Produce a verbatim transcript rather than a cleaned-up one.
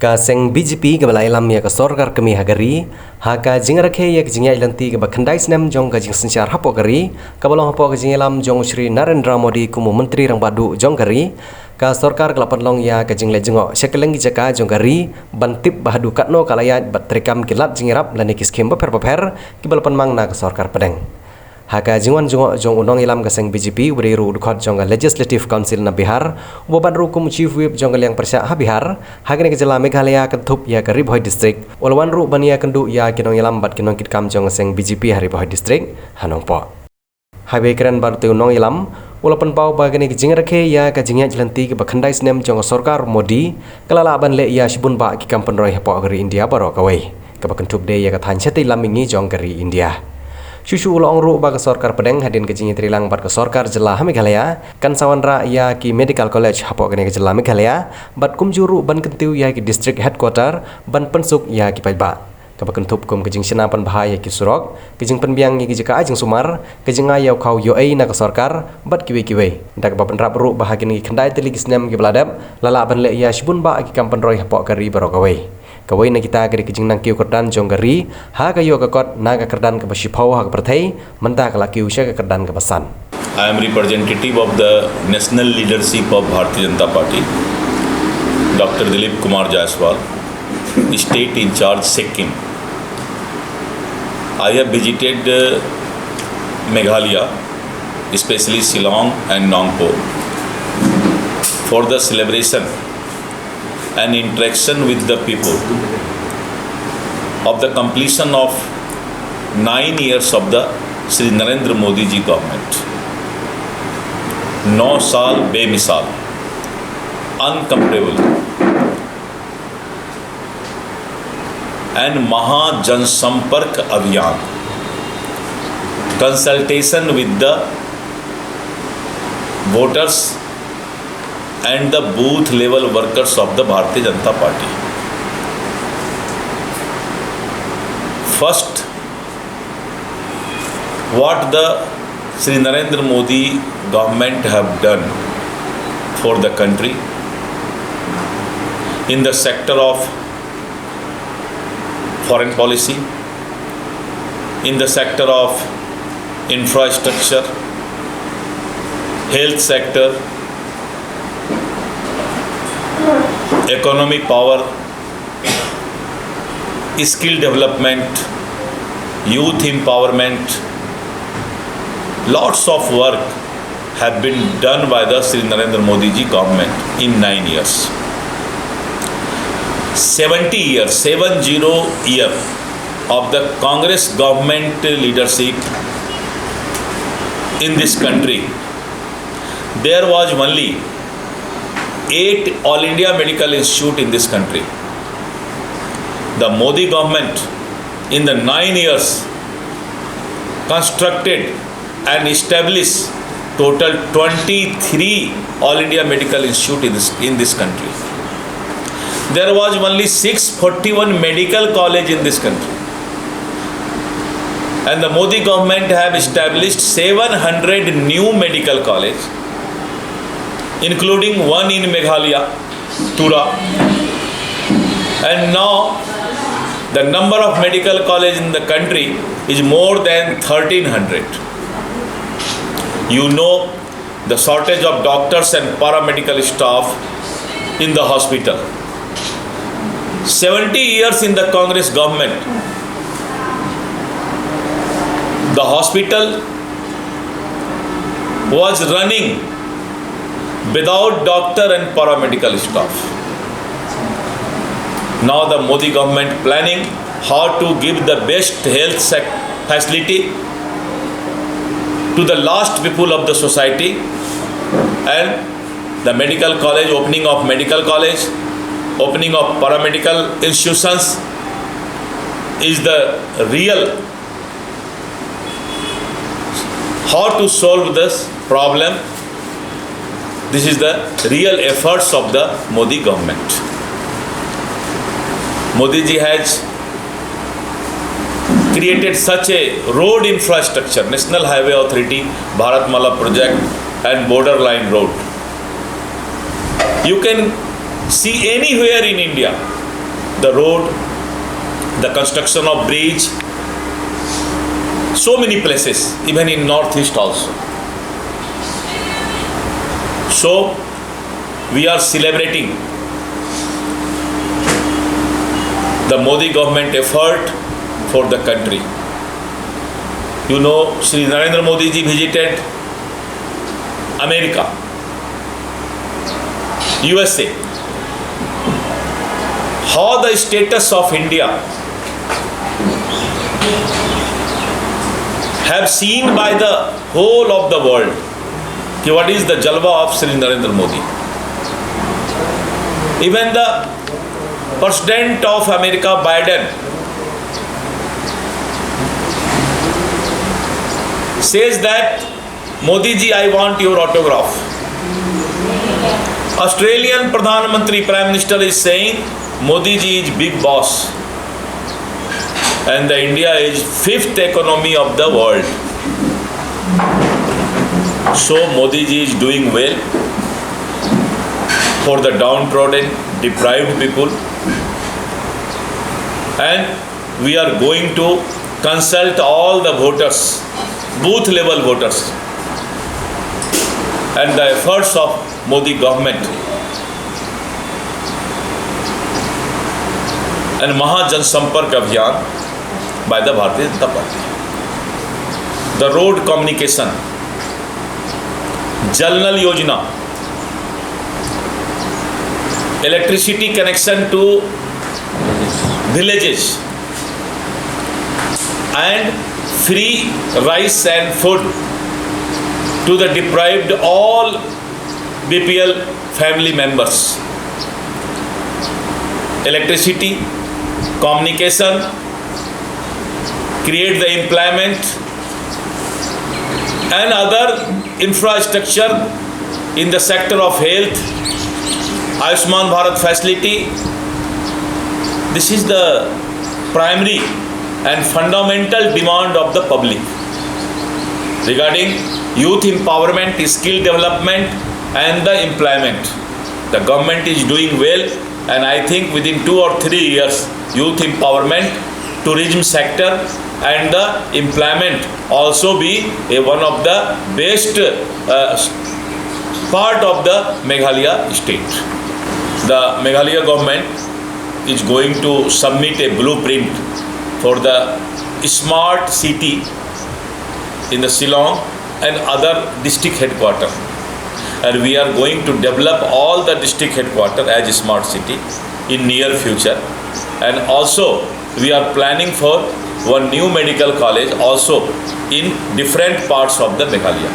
Ka seng B J P kaba la ïalam ïa ka sorkar kmie ha ka ri, ha ka jingrakhe ïa ka jingïaid lynti kaba khyndai snem jong ka jingsynshar hapoh ka ri, kaba long hapoh ka jingïalam jong u Shri Narendra Modi kum u Myntri Rangbah Duh jong ka ri, ka sorkar ka la pynlong ïa ka jingleit jngoh sha kylleng ki jaka jong ka ri ban tip ba haduh katno ka la ïaid bad treikam ki lad jingïarap lane ki skhim bapher bapher kiba la pynmang na ka sorkar pdeng. Ha ka jingwan jngoh jong u nongïalam ka seng B J P uba dei ruh u dkhot jong ka Legislative Council na Bihar, uba bat ruh kum u Chief Whip jong ka liang pyrshah ha Bihar, ha kane ka jylla Meghalaya kynthup ïa ka Ri Bhoi District, u la wan ruh ban ïakynduh ïa ki nongïalam bad ki nongkitkam jong ka seng B J P ha Ri Bhoi District ha Nongpoh. Haba ïakren bad utei u nongïalam, u la pynpaw ba kane ka jingrakhe ïa ka jingïaid lynti kaba khyndai snem jong ka sorkar Modi ka la lah ban leh ïa shibun bah ki kam pynroi hapoh ka ri India baroh kawei, kaba kynthup de ïa ka thaiñ shatei lam mihngi jong ka ri India. Shuh shuh u la ong ruh ba ka sorkar pdeng hadien ka jingïatreilang bad ka sorkar jylla ha Meghalaya kan sa wanrah ïa ki medical college hapoh kane ka jylla Meghalaya bad kumjuh ruh ban kyntiew ïa ki district headquarter ban pynsuk ïa ki paidbah, kaba kynthup kum ka jingshna pynbha ïa ki surok, ka jingpynbiang ïa ki jaka ai jingsumar, ka jingai ïa u khaw ïoh ei na ka sorkar bad kiwei kiwei. Da kaba pynrap ruh ba ha kine ki khyndai tylli ki snem kiba la dep, la lah ban leh ïa shibun bah ki kam pynroi hapoh ka ri baroh kawei. Kawei na kita ka dei ka jingnang kiew kyrdan jong ka ri ha ka ïoh ka kot na ka kyrdan kaba shiphew ha ka pyrthei, mynta ka la kiew sha ka kyrdan kaba san. I am representative of the national leadership of Bharatiya Janata Party, Doctor Dilip Kumar Jaiswal, state in charge Sikkim. I have visited uh, Meghalaya, especially Shillong and Nongpoh, for the celebration and interaction with the people of the completion of nine years of the Shri Narendra Modi ji government. नौ साल बेमिसाल, अनकंपेरेबल, and Maha Jansampark Abhiyan, consultation with the voters and the booth level workers of the Bharatiya Janata Party. First, what the Shri Narendra Modi government have done for the country in the sector of foreign policy, in the sector of infrastructure, health sector, economy power, skill development, youth empowerment, lots of work have been done by the Shri Narendra Modi ji government in nine years. Seventy years, seven zero year of the Congress government leadership in this country, there was only eight All India Medical Institute in this country. The Modi government in the nine years constructed and established total twenty-three All India Medical Institute in this, in this country. There was only six forty-one medical college in this country. And the Modi government have established seven hundred new medical college, including one in Meghalaya, Tura. And now the number of medical college in the country is more than thirteen hundred. You know the shortage of doctors and paramedical staff in the hospital. Seventy years in the Congress government, the hospital was running without doctor and paramedical staff. Now the Modi government planning how to give the best health sec- facility to the last people of the society, and the medical college, opening of medical college, opening of paramedical institutions is the real how to solve this problem. This is the real efforts of the Modi government. Modi ji has created such a road infrastructure, National Highway Authority, Bharatmala project, and borderline road. You can see anywhere in India, The road, the construction of bridge, so many places, even in Northeast also. So, we are celebrating the Modi government effort for the country. You know, Shri Narendra Modi ji visited America, U S A. How the status of India have seen by the whole of the world. Ki what is the jalwa of Shri Narendra Modi? Even the President of America, Biden, says that, "Modi ji, I want your autograph." Australian Pradhan Mantri, Prime Minister, is saying, "Modi ji is big boss." And the India is fifth economy of the world. So Modi ji is doing well for the downtrodden, deprived people. And we are going to consult all the voters, booth level voters, and the efforts of Modi government and Maha Jan Sampark Abhiyan by the Bharatiya Janata Party. The road communication, Jal Nal Yojana, electricity connection to villages, and free rice and food to the deprived all B P L family members. Electricity, communication, create the employment and other infrastructure in the sector of health, Ayushman Bharat facility. This is the primary and fundamental demand of the public regarding youth empowerment, skill development, and the employment. The government is doing well, and I think within two or three years, youth empowerment, tourism sector, and the employment also be a, one of the best, uh, part of the Meghalaya state. The Meghalaya government is going to submit a blueprint for the smart city in the Shillong and other district headquarter. And we are going to develop all the district headquarter as a smart city in near future. And also, we are planning for one new medical college also in different parts of the Meghalaya.